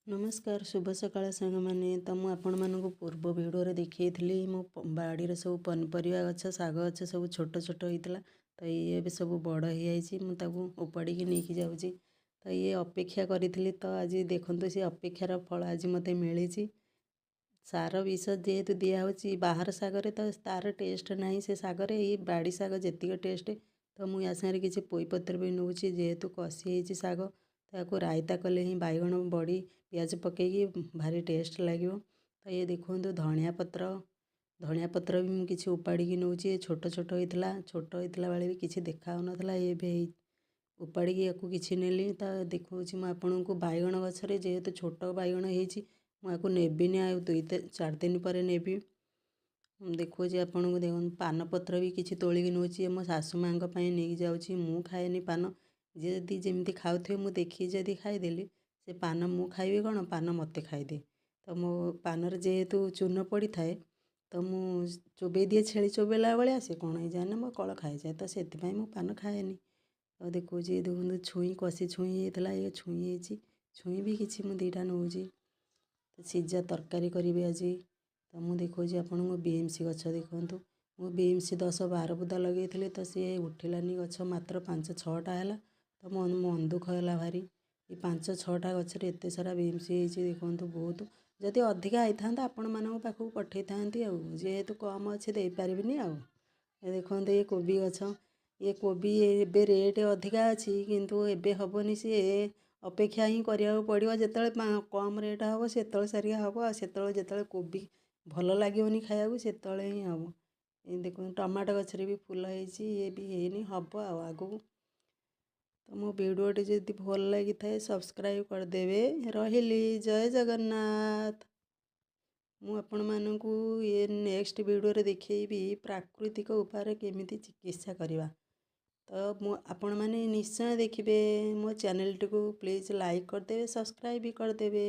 ନମସ୍କାର, ଶୁଭ ସକାଳ ସାଙ୍ଗମାନେ। ତ ମୁଁ ଆପଣମାନଙ୍କୁ ପୂର୍ବ ଭିଡ଼ିଓରେ ଦେଖେଇଥିଲି, ମୋ ବାଡ଼ିରେ ସବୁ ପନିପରିବା ଗଛ, ଶାଗ ଗଛ ସବୁ ଛୋଟ ଛୋଟ ହେଇଥିଲା। ତ ଇଏ ଏବେ ସବୁ ବଡ଼ ହେଇଯାଇଛି, ମୁଁ ତାକୁ ଉପାଡ଼ିକି ନେଇକି ଯାଉଛି। ତ ଇଏ ଅପେକ୍ଷା କରିଥିଲି, ତ ଆଜି ଦେଖନ୍ତୁ, ସେ ଅପେକ୍ଷାର ଫଳ ଆଜି ମୋତେ ମିଳିଛି। ସାର ବିଷ ଯେହେତୁ ଦିଆହେଉଛି ବାହାର ଶାଗରେ, ତ ତା'ର ଟେଷ୍ଟ ନାହିଁ ସେ ଶାଗରେ, ଏଇ ବାଡ଼ି ଶାଗ ଯେତିକି ଟେଷ୍ଟ। ତ ମୁଁ ୟା ସାଙ୍ଗରେ କିଛି ପୋଇପତ୍ର ବି ନେଉଛି। ଯେହେତୁ କଷି ହେଇଛି ଶାଗ, ତାକୁ ରାଇତା କଲେ ହିଁ ବାଇଗଣ, ବଡ଼ି, ପିଆଜ ପକାଇକି ଭାରି ଟେଷ୍ଟ ଲାଗିବ। ତ ଇଏ ଦେଖନ୍ତୁ ଧଣିଆ ପତ୍ର, ଧଣିଆ ପତ୍ର ବି ମୁଁ କିଛି ଉପାଡ଼ିକି ନେଉଛି। ଏ ଛୋଟ ଛୋଟ ହେଇଥିଲା, ଛୋଟ ହେଇଥିଲା ବେଳେ ବି କିଛି ଦେଖାହେଉନଥିଲା, ଏବେ ହେଇ ଉପାଡ଼ିକି ୟାକୁ କିଛି ନେଲି। ତ ଦେଖାଉଛି ମୁଁ ଆପଣଙ୍କୁ, ବାଇଗଣ ଗଛରେ ଯେହେତୁ ଛୋଟ ବାଇଗଣ ହେଇଛି, ମୁଁ ୟାକୁ ନେବିନି, ଆଉ 2-4 ଦିନ ପରେ ନେବି। ଦେଖାଉଛି ଆପଣଙ୍କୁ, ଦେଖନ୍ତୁ, ପାନପତ୍ର ବି କିଛି ତୋଳିକି ନେଉଛି, ମୋ ଶାଶୁ ମାଆଙ୍କ ପାଇଁ ନେଇକି ଯାଉଛି। ମୁଁ ଖାଏନି ପାନ, ଯିଏ ଯଦି ଯେମିତି ଖାଉଥିବେ, ମୁଁ ଦେଖିକି ଯଦି ଖାଇଦେଲି, ସେ ପାନ ମୁଁ ଖାଇବି କ'ଣ, ପାନ ମୋତେ ଖାଇଦିଏ। ତ ମୋ ପାନରେ ଯେହେତୁ ଚୂନ ପଡ଼ିଥାଏ, ତ ମୁଁ ଚୋବେଇ ଦିଏ ଛେଳି ଚୋବେଇଲା ଭଳିଆ, ସେ କ'ଣ ହେଇଯାଏ ନା ମୋ କଳ ଖାଇଯାଏ। ତ ସେଥିପାଇଁ ମୁଁ ପାନ ଖାଏନି। ତ ଦେଖାଉଛି, ଦେଖନ୍ତୁ, ଛୁଇଁ, କଷି ଛୁଇଁ ହେଇଥିଲା, ଏ ଛୁଇଁ ହେଇଛି, ଛୁଇଁ ବି କିଛି ମୁଁ 2ଟା ନେଉଛି, ସିଝା ତରକାରୀ କରିବି ଆଜି। ତ ମୁଁ ଦେଖାଉଛି ଆପଣଙ୍କୁ ବିମ୍ସ ଗଛ। ଦେଖନ୍ତୁ, ମୁଁ ବିମ୍ସ 10-12 ବୁଦା ଲଗେଇଥିଲି, ତ ସିଏ ଉଠିଲାନି ଗଛ, ମାତ୍ର 5-6ଟା ହେଲା। ତ ମନ ଦୁଃଖ ହେଲା ଭାରି। ଏ 5-6ଟା ଗଛରେ ଏତେ ସାରା ବିମ୍ସ ହେଇଛି, ଦେଖନ୍ତୁ ବହୁତ। ଯଦି ଅଧିକା ହେଇଥାନ୍ତା, ଆପଣମାନଙ୍କ ପାଖକୁ ପଠେଇଥାନ୍ତି, ଆଉ ଯେହେତୁ କମ୍ ଅଛି, ଦେଇପାରିବିନି। ଆଉ ଏ ଦେଖନ୍ତୁ, ଏ କୋବି ଗଛ, ଇଏ କୋବି ଏବେ ରେଟ୍ ଅଧିକା ଅଛି, କିନ୍ତୁ ଏବେ ହେବନି, ସିଏ ଅପେକ୍ଷା ହିଁ କରିବାକୁ ପଡ଼ିବ। ଯେତେବେଳେ କମ୍ ରେଟ୍ ହେବ, ସେତେବେଳେ ସାରିକା ହେବ। ଆଉ ସେତେବେଳେ ଯେତେବେଳେ କୋବି ଭଲ ଲାଗିବନି ଖାଇବାକୁ, ସେତେବେଳେ ହିଁ ହେବ। ଏ ଦେଖନ୍ତୁ, ଟମାଟୋ ଗଛରେ ବି ଫୁଲ ହେଇଛି, ଇଏ ବି ହେଇନି, ହେବ ଆଉ ଆଗକୁ। ତ ମୋ ଭିଡ଼ିଓଟି ଯଦି ଭଲ ଲାଗିଥାଏ, ସବସ୍କ୍ରାଇବ୍ କରିଦେବେ। ରହିଲି, ଜୟ ଜଗନ୍ନାଥ। ମୁଁ ଆପଣମାନଙ୍କୁ ଏ ନେକ୍ସଟ ଭିଡ଼ିଓରେ ଦେଖେଇବି ପ୍ରାକୃତିକ ଉପାୟରେ କେମିତି ଚିକିତ୍ସା କରିବା। ତ ମୁଁ ଆପଣମାନେ ନିଶ୍ଚୟ ଦେଖିବେ। ମୋ ଚ୍ୟାନେଲଟିକୁ ପ୍ଲିଜ୍ ଲାଇକ୍ କରିଦେବେ, ସବସ୍କ୍ରାଇବ୍ ବି କରିଦେବେ।